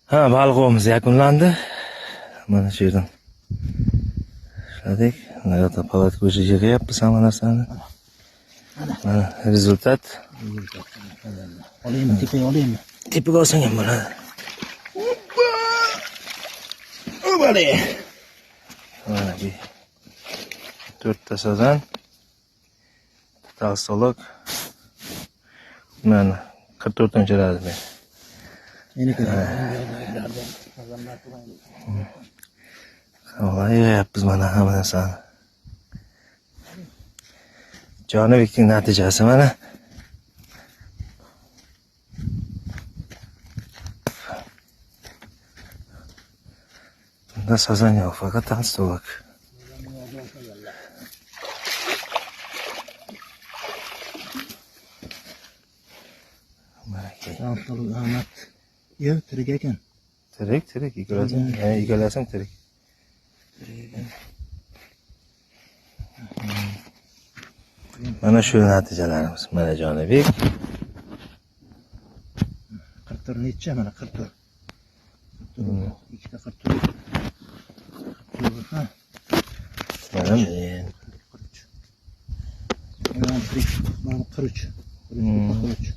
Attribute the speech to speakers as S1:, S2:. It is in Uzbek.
S1: Ha, baliq ovimiz yakunlandi. Mana shu yerdan ishladik. Yoqda палатка o'sha yig'yapmiz hamma narsani. Mana результат.
S2: Olaymi, tepaga olaymi?
S1: Tepaga olsang ham bo'ladi.
S2: Obale.
S1: Mana bu to'rtta sazan. Толстолоб. Mana 44 размер.
S2: Meniki.
S1: Havolar yig'yapmiz mana hamma narsani. Jonibekning natijasi mana. Bunda sazan yo'q, faqat толстолоб. Manaki.
S2: Ahmad. Yo'q, tirik ekan.
S1: Tirik, tirik, ikkalasi, yani ikkalasi ham tirik. Mana shu natijalarimiz. Mana Jonibek.
S2: 44 necha mana 44. 44. Ikkita 44. 44 ha.
S1: Mana men.
S2: 43. Mana tirik, mana 43. 43.